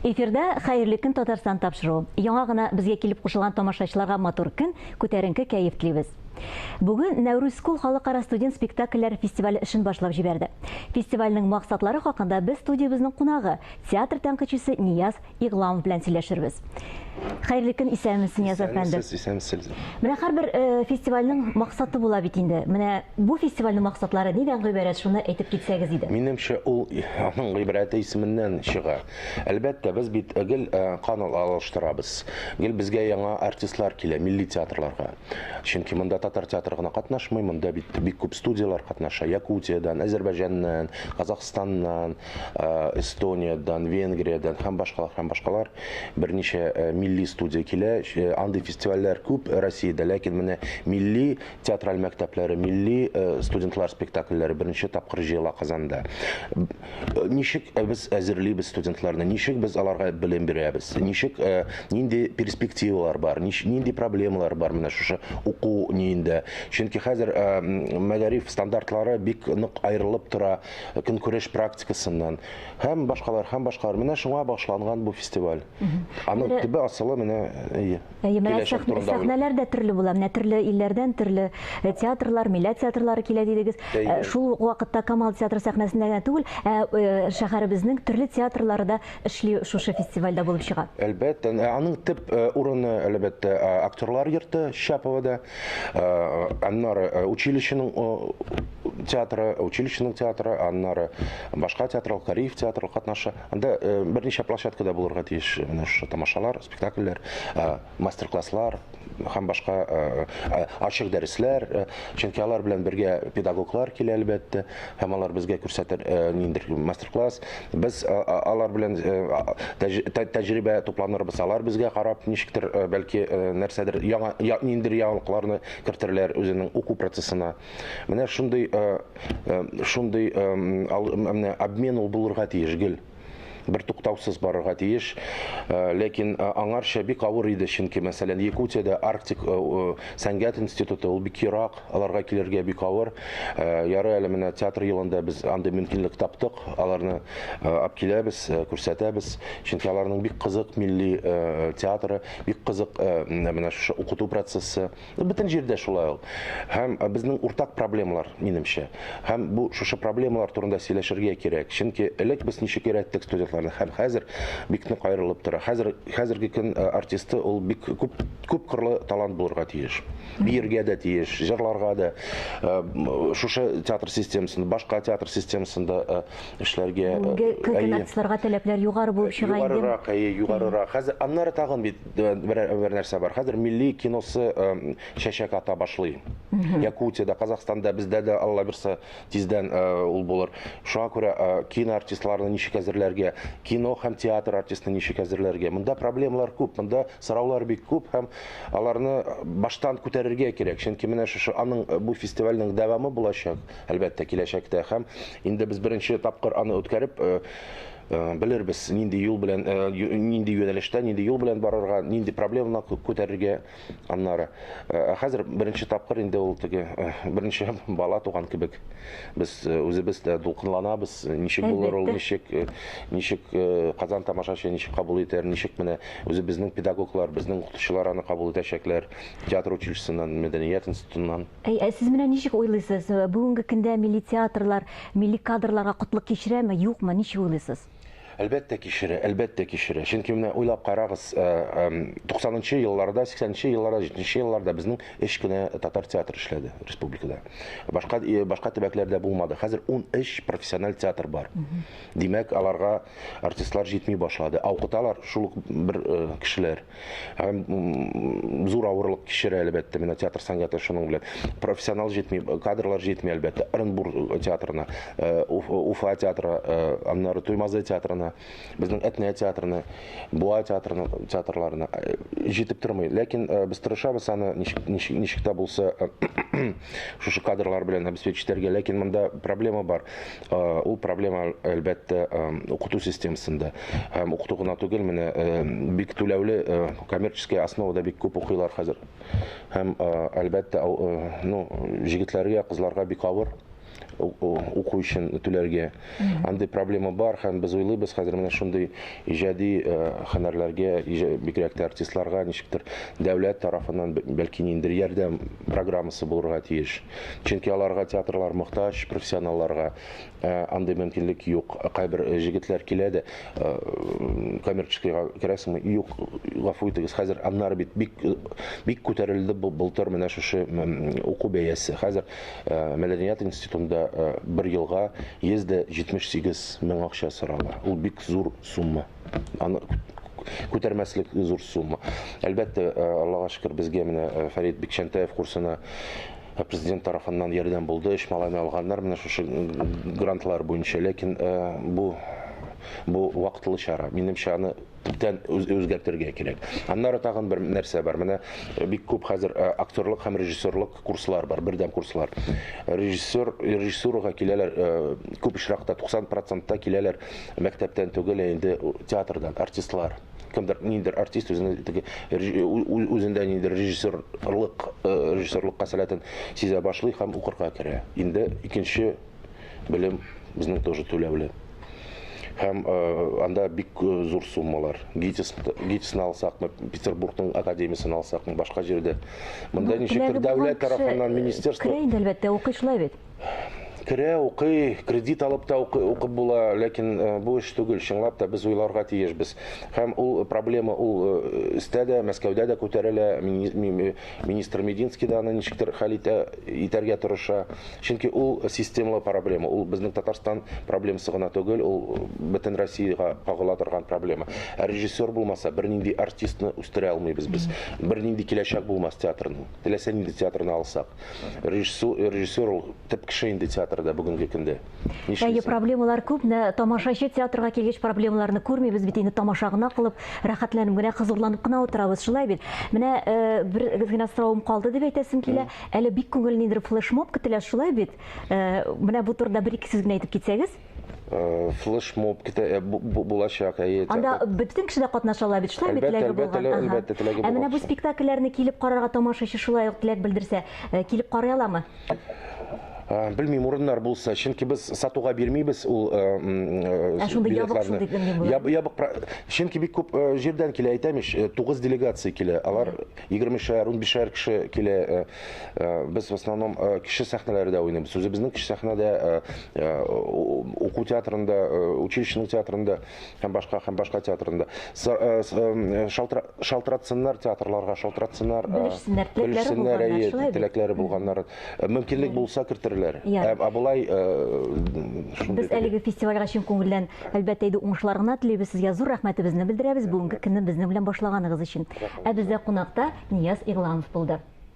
Эфирда Хәерле көн Татарстан тапшыруы. Яңа гына безгә килеп кушылган тамашачыларга матур көн, күтәренке кәеф телибез. Бүген Нәүрүз Скул халыкара студент спектакльләре фестивале эшен башлап җибәрде. Фестивальнең максатлары хакында без студиябезнең кунагы, театр тәнкыйтьчесе Нияз Игламов белән сөйләшербез. Хәерле көн, исәнмесез, Нияз әфәнде. Исәнмесез, исәнмесез. Менә һәрбер фестивальнең максаты була бит инде. Менә бу фестивальнең максатлары нидән гыйбарәт, шуны әйтеп китсәгез иде. Минемчә, ул аның гыйбарәте исеменнән чыга. Әлбәттә, без бит гел кан алыштырабыз. Гел безгә яңа артистлар килә милли театрларга. Чөнки монда татар театры гына катнашмый, монда бит бик күп студияләр катнаша. Якутиядән, Әзербайҗаннан, Казахстаннан, Эстониядән, Венгриядән һәм башкалар һәм башкалар берничә милли студия килә. Андый фестивальләр күп Россиядә, ләкин менә милли театраль мәктәпләре, милли студентлар спектакльләре беренче тапкыр җыела Казанда. Ничек без әзерлибез студентларны, ничек без аларга белем бирәбез, ничек нинди перспективалар бар, нинди проблемалар бар менә шушы уку ниендә. Чөнки хәзер мәгариф стандартлары бик нык аерылып тора көнкүреш практикасыннан һәм башкалар, һәм башкалар. Менә шуңа багышланган бу фестиваль. Аның төбе асылы менә әйе. Әйе, менә сәхнәләр дә төрле була. Менә төрле илләрдән төрле театрлар, милләт театрлары килә дидегез. Шул ук вакытта Камал театры сәхнәсендә генә түгел, ә шәһәребезнең төрле театрлары да эшли шушы фестивальдә булып чыга. Әлбәттә, аның төп урыны, әлбәттә, актерлар йорты Щаповода. Аннары училищеның театры, училищеның театры, аннары башка театр, Кариев театры катнаша. Анда берничә площадкада булырга тиеш менә шушы тамашалар, спектакльләр, мастер-класслар һәм башка ачык дәресләр. Чөнки алар белән бергә педагоглар килә, әлбәттә, һәм алар безгә күрсәтер ниндидер мастер-класс. Без алар белән тәҗрибә тупланырбыз, алар безгә карап, ничектер, бәлки, нәрсәдер яңа, ниндидер яңалыкларны кертерләр үзенең уку процессына. Менә шундый, шундый менә обмен ул булырга тиеш гел. Бер туктаусыз барырга тиеш. Ләкин аңарча бик авыр иде, чөнки, мәсәлән, Якутиядә Арктик сәнгать институты, ул бик ерак, аларга килергә бик авыр. Ярый әле менә театр елында без андый мөмкинлек таптык, аларны алып киләбез, күрсәтәбез. Чөнки аларның бик кызык милли театры, бик кызык менә шушы укыту процессы. Бөтен җирдә шулай ул. Һәм безнең уртак проблемалар, минемчә. Һәм бу шушы проблемалар турында сөйләшергә кирәк. Чөнки элек без ничек өйрәттек студентларны, һәм хәзер бик нык аерылып тора. Хәзер хәзерге көн артисты ул бик күп күп кырлы талант булырга тиеш. Биергә дә тиеш, җырларга да, шушы театр системасында, башка театр системасында эшләргә. Бүгенге көн артистларга таләпләр югары булып чыга инде. Югарырак, әйе, югарырак. Хәзер аннары тагын бит бер нәрсә бар. Хәзер милли киносы чәчәк ата башлый. Якутиядә, Казахстанда, бездә дә, Алла бирсә, тиздән ул булыр. Шуңа күрә кино артистларны ничек әзерләргә, кино һәм театр артистын ничек әзерләргә. Монда проблемалар күп, монда сораулар бик күп һәм аларны баштан күтәрергә кирәк. Чөнки менә шушы аның бу фестивальнең дәвамы булачак, әлбәттә, киләчәктә. Һәм инде без беренче тапкыр аны үткәреп, белербез, нинди юл белән, нинди юнәлештә, нинди юл белән барырга, нинди проблемалар күтәрергә аннары. Ә хәзер беренче тапкыр инде ул теге беренче бала туган кебек. Без үзебез дә дулкынланабыз, ничек булыр ул, ничек ничек Казан тамашачы ничек кабул итәр, ничек менә үзебезнең педагоглар, безнең укытучылар аны кабул итәчәкләр, театр училищесыннан, мәдәният институтыннан. Әй, ә сез менә ничек уйлыйсыз, бүгенге көндә милли театрлар милли кадрларга кытлык кичерәме, юкмы, ничек уйлыйсыз? Әлбәттә кичерә, әлбәттә кичерә. Чөнки менә уйлап карагыз, 90 елларда, 80 елларда, 70 елларда безнең өч кенә татар театры эшләде республикада. Башка башка төбәкләрдә булмады. Хәзер 13 профессиональ театр бар. Димәк, аларга артистлар җитми башлады. Ә укыталар шул ук бер кешеләр. Һәм зур авырлык кичерә, әлбәттә, менә театр сәнгате шуның белән. Профессионал җитми, кадрлар җитми, әлбәттә. Оренбур театрына, Уфа театры, аннары Туймазы театрына, безнең Әтнә театрына, Буа театрына, театрларына җитеп тормый. Ләкин без тырышабыз аны ничек, ничек, ничек тә булса шушы кадрлар белән обеспечить итәргә. Ләкин монда проблема бар. Ул проблема, әлбәттә, укыту системасында. Һәм укыту гына түгел, менә бик түләүле коммерческая основада бик күп укыйлар хәзер. Һәм, әлбәттә, ну, җегетләргә, кызларга бик авыр. уку өчен түләргә. Андый проблема бар һәм без уйлыйбыз, хәзер менә шундый иҗади һөнәрләргә, бигрәк тә артистларга ничектер дәүләт тарафыннан бәлки ниндидер ярдәм программасы булырга тиеш. Чөнки аларга театрлар мохтаҗ, профессионалларга андый мөмкинлек юк. Кайбер җегетләр килә дә, коммерческийга керәсеңме? Юк, гафу итегез. Хәзер аннары бит бик бик күтәрелде былтыр менә шушы уку бәясе. Хәзер мәдәният институтында бер елга 178 мең акча сорала. Ул бик зур сумма. Аны күтәрмәслек зур сумма. Әлбәттә, Аллага шөкер, безгә менә Фәрит Бикчәнтәев курсына президент тарафыннан ярдәм булды. Өч малайны алганнар менә шушы грантлар буенча. Ләкин бу бу вакытлы чара. Минемчә, аны төптән үзгәртергә кирәк. Аннары тагын бер нәрсә бар. Менә бик күп хәзер актерлык һәм режиссерлык курслар бар, бердәм курслар. Режиссер режиссурага киләләр, күп очракта 90% киләләр мәктәптән түгел, ә инде театрдан, артистлар. Кемдер ниндидер артист үзенә теге үзендә ниндидер режиссерлык режиссерлыкка сәләтен сизә башлый һәм укырга керә. Инде икенче белем безнең тоже түләүле. Һәм анда бик зур суммалар. ГИТИС, ГИТИСны алсакмы, Петербургның академиясен алсакмы, башка җирдә. Монда ничектер дәүләт тарафыннан министерство керә инде, әлбәттә, укый шулай бит. Керә, укый, кредит алып та укып була, ләкин бу эш түгел, чынлап та без уйларга тиешбез. Һәм ул проблема ул өстә дә, Мәскәүдә дә күтәрелә, министр Мединский да аны ничектер хәл итә, итәргә тырыша. Чөнки ул системалы проблема, ул безнең Татарстан проблемасы гына түгел, ул бөтен Россиягә кагыла торган проблема. Ә режиссер булмаса, бернинди артистны үстерә алмыйбыз без. Бернинди киләчәк булмас театрның. Теләсә нинди театрны алсак. Режиссер ул төп кеше инде театрда бүгенге көндә. Әйе, проблемалар күп. Менә тамашачы театрга килгәч проблемаларны күрмибез бит инде, тамаша гына кылып, рәхәтләнеп генә, хозурланып кына утырабыз, шулай бит. Менә бер генә соравым калды дип әйтәсем килә. Әле бик күңелле ниндидер флешмоб көтелә, шулай бит? Менә бу турыда бер-ике сүз генә әйтеп китсәгез. Флешмоб көтә булачак, әйе. Анда бөтен кеше дә катнаша ала бит, шулай бит, теләге булган. Әлбәттә, теләге булган. Ә менә бу спектакльләрне килеп карарга тамашачы шулай ук теләк белдерсә, килеп карый аламы? Белмим, урыннар булса, чөнки без сатуга бирмибез ул Ә шундый ябык шундый була. Ябык, чөнки бик күп җирдән килә, әйтәм ич, 9 делегация килә. Алар 20-шәр, 15-шәр кеше килә. Без в основном кече сәхнәләрдә уйныйбыз. Үзебезнең кече сәхнәдә, уку театрында, училищеның театрында һәм башка театрында. Шалтыратсыннар театрларга, шалтыратсыннар. Белешсеннәр, теләкләре булганнар, шулай бит? Теләкләре булганнар. Мөмкинлек булса кертерләр. Ә болай шундый. Без әлеге фестивальгә чын күңелдән, әлбәттә, инде уңышлар гына телибез. Сезгә зур рәхмәтебезне белдерәбез бүгенге көнне безнең белән башлаганыгыз өчен. Ә бездә кунакта Нияз Игламов булды.